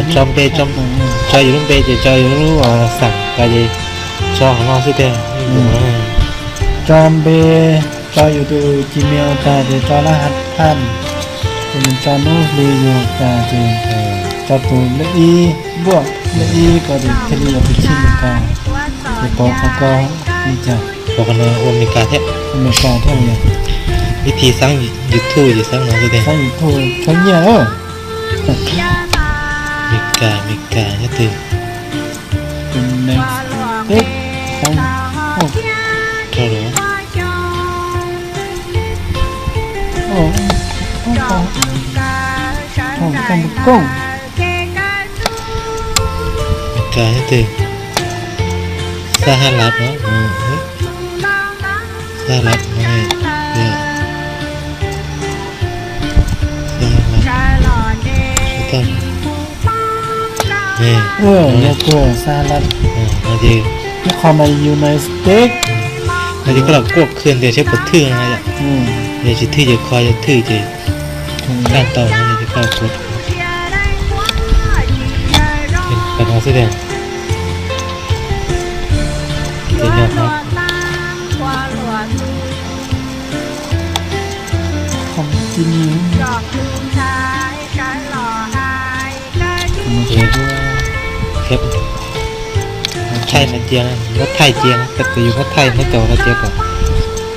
Tso npe, tso yus lub npe ces tso yus lub xeem tas ces tso qhov no xwb tiag. Tso npe, tso yus tus Gmail tas ces tso lab ha phaj, ces nws tso hnub hli yus tas ces tso tus lej ib npuaj, lej ib ko ces thiaj li yog tus txib Meskas. Ces pov qhov ko li cas? Pov qhov no ua Meskas thiab. Ua Meskas thiab yog. Ib thim xeeb YouTube ces xeeb no xwb tiag. Xeeb YouTube tshaj nyiaj lawm. Meskas, Meskas nyob twg? United States. Rau lawm. Meskas nyob twg? Xab Hab Lab no. Xab Hab Lab no. Xab Hab Lab. Xab Hab Lab. Ib qho mas United States. No ces koj los kuaj khw ntawd seb puas thwj no yom. Yog tsis thwj ces kho, yog thwj ces kaj tau no ces koj kuaj. Qhov no xwb tiag. Ces nyob qhov thaij no cia, muab thaij cia, tab sis yus muab thaij muab coj los cia kom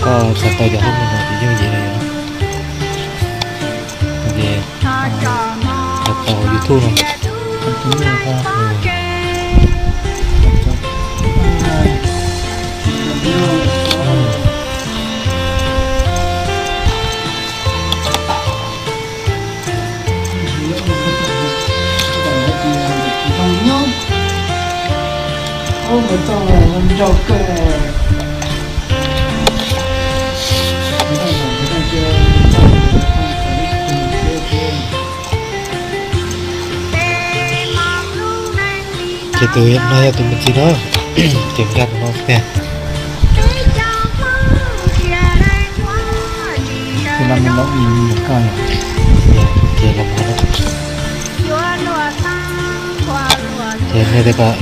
koj txhais tau cov hauj lwm no ces yooj yim li yom. Ces tau YouTube no. Ces tus no yog tus me ntsis no, ces nkag tus no xwb tiag. Ces los mus no. Ces nws tias kom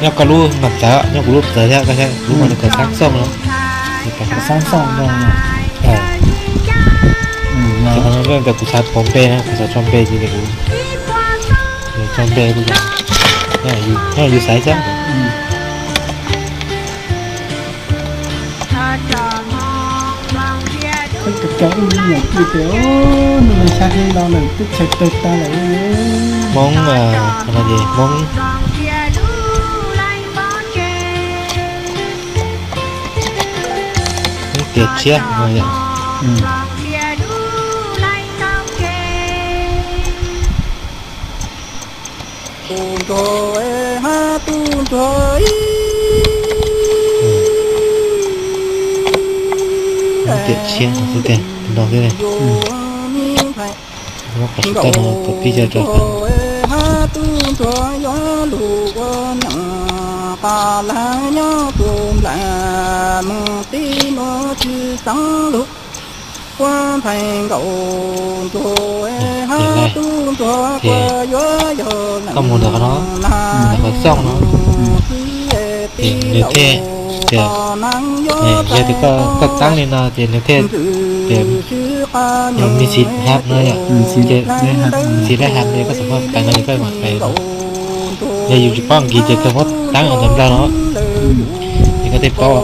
nyob koj lub mas txawv, nyob kuv lub txawv thiab, koj thiab lub mas nws kom xab xooj no. Xab xooj no. Ces qhov no ntawm kuv xav pov npe na, kuv xav tso npe ces kuv tso npe kuv, nyob yus xaiv xwb. Koj cov ub nyuam twb tias, nws xya hli los lawm twb txhais tawg tag lawm. Hmoob, Hmoob tias tshiab no yom. Tiam tshiab no xwb tiag, no xwb. Muab qhov sub toj no copy coj rau qhov Koj mus ntawm qhov no, ntawm qhov xooj no, ces nws thiaj tias, yog tias koj taab li no ces nws thiaj tias, nws xis hab no yom, ces nws xis dab hab no koj xam maj pais no ces koj mam pais no. Yog yus tsis paub Askiv ces koj muab taab ntawv Nplog no, ces koj thiaj paub.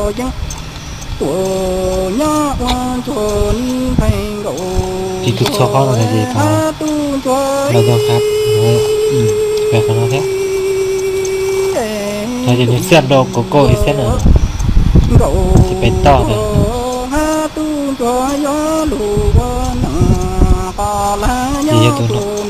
Ces tus txog qhov no ces los yog hab, pais qhov no thiab. No ces nws xaj nrau kaum kaum ib xeeb na, ces pais toj ntawd. Ces yog tus no.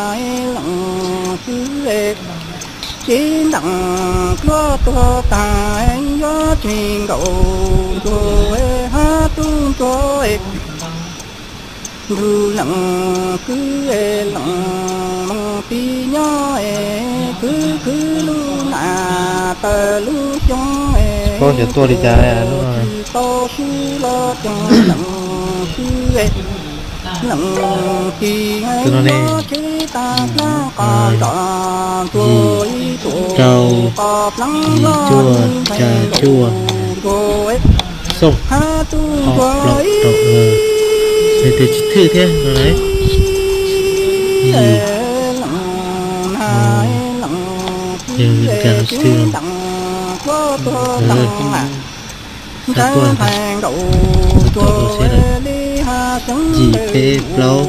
leej kwv, tib ntees pluab tuag tag, yuav tsis nkaum ntsuag hab tub ntsuag. Ntug leej kwv, leej moog pib nyob, khwv khwv lub nas tawm lub xyoob, tsis tau swb los cov leej kwv, leej kis yuav tsheb tag plaab qos nrov ntsuag, ib tuam rau qos plaab yim cuaj, ca cuaj, xooj ob plaub rau. Nws tias tsis thwj thiab no na. Yog leej kwv, tsis thwj, saib tuaj, saib tuaj saib lawm, yim peb plaub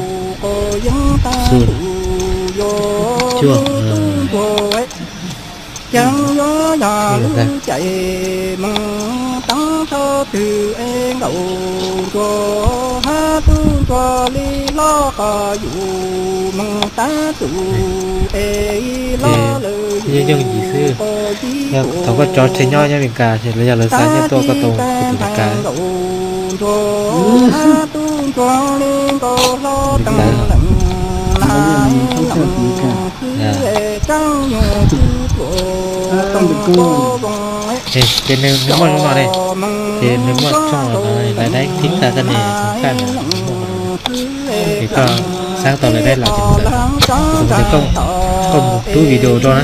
xu, Cuaj, tus ntsuag, ceeb yuav yog lub caij moog taab txog twg es nkaus ntsuag, hab tub ntsuag li hlob qos yus moog taab tus es ib hlob lawm yus yeej yim xwb. Thaum koj tso tseg nyob nyob Meskas ces lawv yog lawv xav nyiaj tuaj koj tau tus Meskas. Ntsuag, hab tub ntsuag li nkaus hlob teem leej na, xwb es tsaab nyuag tub tuam toog koj voos. Ces nws muaj zoo no ne, ces nws muaj tshooj no lais daib thib tag koj ne, tag na, ces koj xaab tau lais daib los ces koj mus rub video rau na.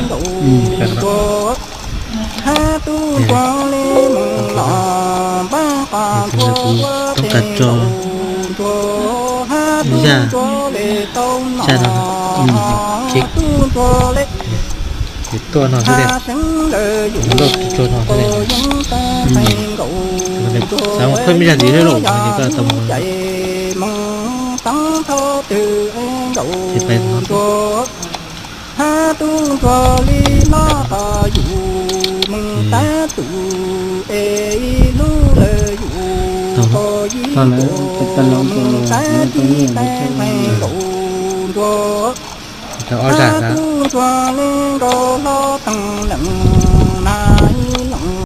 Hab tub ntsuag li moog los npaab qos ntsuag, kuv toob kas tso zaj, zaj no, tub ntsuag li ces tuaj no xwb tiag, seev lawm yus loj tsuag tsuag no xwb tiag. Xav mus thawj mej zaj ntxiv thiab lauj, ces koj tau mus, ces pais no. Hab tub ntsuag li hlob qos yus moog taab tus es ib hlub lawm yus, tau yib tuam moog taab tib taag nkaus ntsuag. Hab tub ntsuag li nkaus hlob teem leej